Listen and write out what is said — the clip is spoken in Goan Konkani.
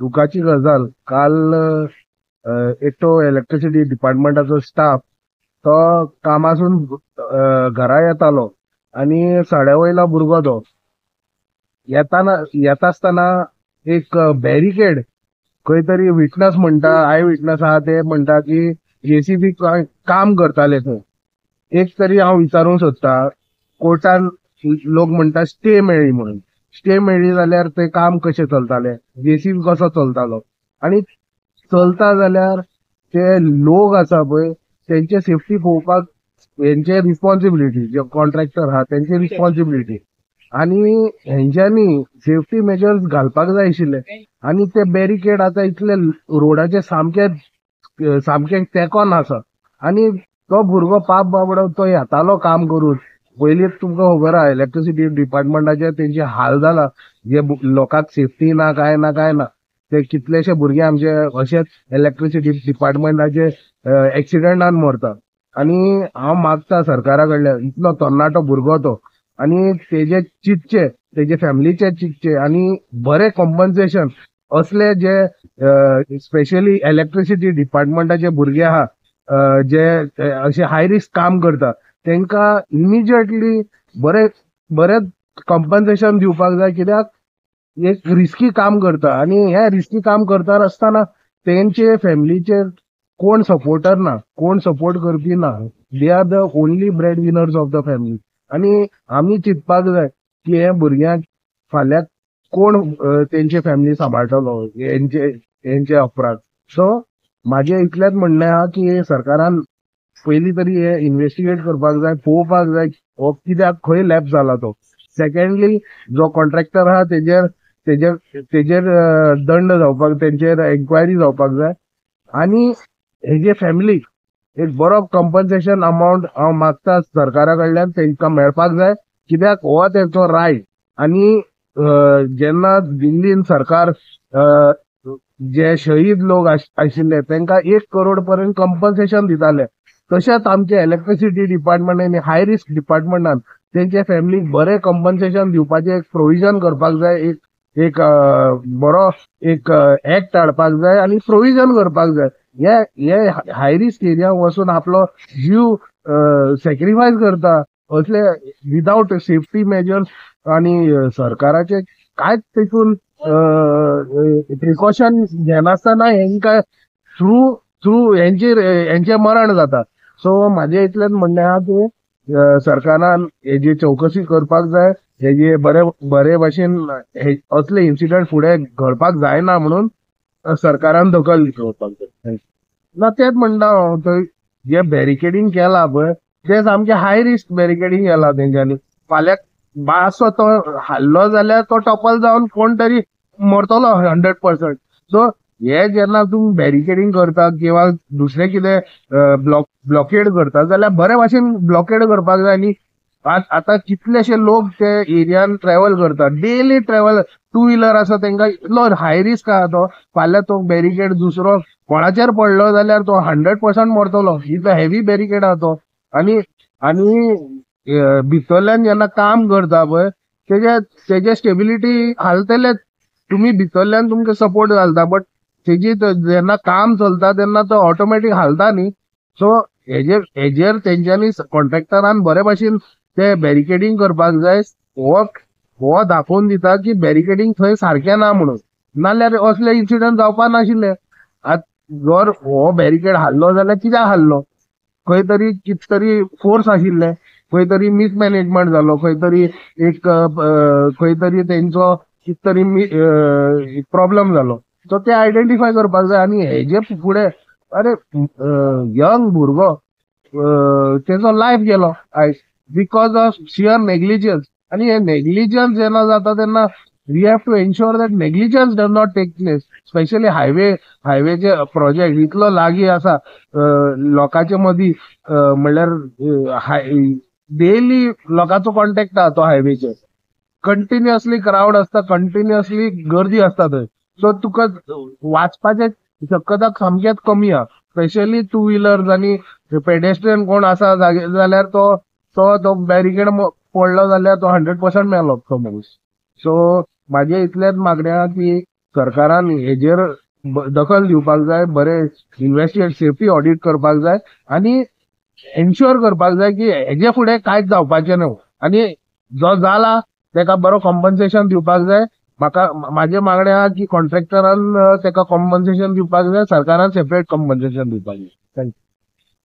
दुखाची गजाल. काल एकटो इलेक्ट्रिसिटी डिपार्टमेंटाचो स्टाफ तो कामासून घरा येतालो आनी सड्या वयलो भुरगो तो येताना येता आसतना एक बॅरिकेड खंय तरी विटनस म्हणटा, I witness आहा, ते म्हणटा की जेसीबी काम करताले थंय. एक तरी हांव विचारूंक सोदता, कोर्टान लोक म्हणटा स्टे मेळ्ळी म्हणून, स्टे मेळ्ळी जाल्यार ते काम कशें चलतालें, जेसीबी कसो चलतालो? आनी चलता जाल्यार ते लोक आसा पळय तेंचे सेफ्टी पळोवपाक हेंचे रिस्पॉन्सिबिलिटी, जे कॉन्ट्रॅक्टर आहा तेंची रिस्पॉन्सिबिलिटी, आनी हेंच्यांनी सेफ्टी मेजर्स घालपाक जाय आशिल्ले. आनी ते बॅरिकेड आतां इतले रोडाचे सामके सामके तेंकोन आसा आनी तो भुरगो पाप बाबडो तो येतालो काम करून. पयलींच तुमकां खबर आहा इलेक्ट्रिसिटी डिपार्टमेंटाचे तेंचे हाल जाला, जे लोकांक सेफ्टी ना काय ना काय ना. ते कितलेशे भुरगे आमचे अशेच इलेक्ट्रिसिटी डिपार्टमेंटाचे एक्सिडंटान मरता. आनी हांव मागता सरकारा कडल्यान, इतलो तरणाटो भुरगो तो, आनी तेजे चिंतचे, तेजे फॅमिलीचे चिंतचे आनी बरें कॉम्पन्सेशन असले जे स्पेशली इलेक्ट्रिसिटी डिपार्टमेंटाचे भुरगे आहा जे अशे हाय रिस्क काम करता तेंकां इमिजिएटली बरें बरें कॉम्पन्सेशन दिवपाक जाय. कित्याक एक रिस्की काम करता आनी हे रिस्की काम करता आसतना तेंचे फॅमिलीचेर कोण सपोर्टर ना, कोण सपोर्ट करपी ना. They are the only bread winners of the family. आनी आमी चिंतपाक जाय की हे भुरग्यांक फाल्यां कोण तेंचे फॅमिली सांबाळटलो हेंचे अपराध. सो म्हाजें इतलेंच म्हणणें आहा की सरकारान पयलीं तरी हे इन्वेस्टिगेट करपाक जाय, पळोवपाक जाय हो कित्याक खंय लॅप्स जाला तो. सेकंडली जो कॉन्ट्रॅक्टर आहा तेजेर तेजेर तेजेर दंड जावपाक, तेंचेर एन्क्वायरी जावपाक जाय. आनी हेजे फॅमिलीक एक बरो कॉम्पन्सेशन अमावंट हांव मागता सरकारा कडल्यान, तेंकां मेळपाक जाय. कित्याक हो तेंचो रायट. आनी जेन्ना दिल्लीन सरकार जे शहीद लोक आशिल्ले तेंकां 1 करोड पर्यंत कॉम्पन्सेशन दिताले, तशेंच आमचे इलेक्ट्रिसिटी डिपार्टमेंट आनी हाय रिस्क डिपार्टमेंटान तेंचे फॅमिलीक बरें कॉम्पन्सेशन दिवपाचें एक प्रोविजन करपाक जाय, एक एक बरो एक एक्ट हाडपाक जाय आनी प्रोविजन करपाक जाय. हे हाय रिस्क एरिया वचून आपलो जीव सॅक्रिफायस करता असले विदावट सेफ्टी मेजर्स, आनी सरकाराचे कांयच तेतून प्रिकॉशन घेनासतना हेंकां थ्रू थ्रू हेंचें मरण जाता. सो म्हाजें इतलेंच म्हणणें आहा की सरकारान हेजी चवकशी करपाक जाय, हेजे बरे बरे भाशेन असले इन्सिडंट फुडें घडपाक जायना म्हणून सरकारान दखल घेवपाक जाय. ना तेंच म्हणटा हांव, थंय जे बॅरिकेडींग केलां पळय तें सामकें हाय रिस्क बॅरिकेडींग केलां तेंच्यांनी. फाल्यां मातसो तो हाल्लो जाल्यार तो टॉपल जावन कोण तरी मरतलो 100%. सो हे जेन्ना तुमी बॅरिकेडींग करता किंवा दुसरें कितें ब्लॉकेड करता जाल्यार बरे भाशेन ब्लॉकेड करपाक जाय. आनी आतां कितलेशे लोक ते एरियान ट्रॅवल करता, डेली ट्रॅवल, टू व्हिलर आसा तेंकां इतलो हाय रिस्क आहा तो. फाल्यां तो बॅरिकेड दुसरो कोणाचेर पडलो जाल्यार तो 100% मरतलो, इतलो हेवी बॅरिकेड आहा तो. आनी आनी भितरल्यान जेन्ना काम करता पळय तेजे स्टेबिलिटी हालतलेच. तुमी भितरल्यान तुमकां सपोर्ट घालता बट तेजी जेन्ना काम चलता तेन्ना तो ऑटोमॅटीक हालता न्ही. सो हेजेर तेंच्यांनी कॉन्ट्रॅक्टरान बरे भाशेन ते बॅरिकेडींग करपाक जाय. हो दाखोवन दिता की बॅरिकेडींग थंय सारकें ना म्हणून, नाल्यार असले इन्सिडंट जावपा नाशिल्ले. आतां जर हो बॅरिकेड हाल्लो जाल्यार कित्याक हाल्लो, खंय तरी कितें तरी फोर्स आशिल्ले, खंय तरी मिसमॅनेजमेंट जालो, खंय तरी एक खंय तरी तेंचो कितें तरी प्रॉब्लम जालो, सो ते आयडेंटिफाय करपाक जाय. आनी हेजे फुडें अरे यंग भुरगो तेजो लायफ गेलो आयज because of shear negligence. आनी हे नेग्लिजन्स जेन्ना जाता तेन्ना we have to ensure that negligence does not take place. Specially हायवेचे प्रोजेक्ट इतलो लागीं आसा लोकांचे मदीं, म्हणल्यार डेली लोकांचो कॉन्टेक्ट आहा तो हायवेचेर, कंटिन्युअसली क्रावड आसता, कंटिन्युअसली गर्दी आसता थंय. सो तुका वाचपाचे शक्यता सामकेच कमी आहा. स्पेशली टू व्हिलर्स आनी पेडेस्ट्रियन कोण आसा जाल्यार तो तो बॅरिकेड पडलो जाल्यार तो 100% मेलो तो मनीस. सो म्हाजें इतलेंच मागणें आहा की सरकारान हेजेर दखल दिवपाक जाय, बरे इन्वेस्टिगेट, सेफ्टी ऑडिट करपाक जाय आनी एन्श्योर करपाक जाय की हेजे फुडें कांयच जावपाचें न्हू आनी जो जाला तेका बरो कॉम्पन्सेशन दिवपाक जाय. म्हाका म्हाजे मागणें आहा की कॉन्ट्रॅक्टरान तेका कॉम्पन्सेशन दिवपाक जाय, सरकारान सेपरेट कॉम्पन्सेशन दिवपाक जाय. Thank you.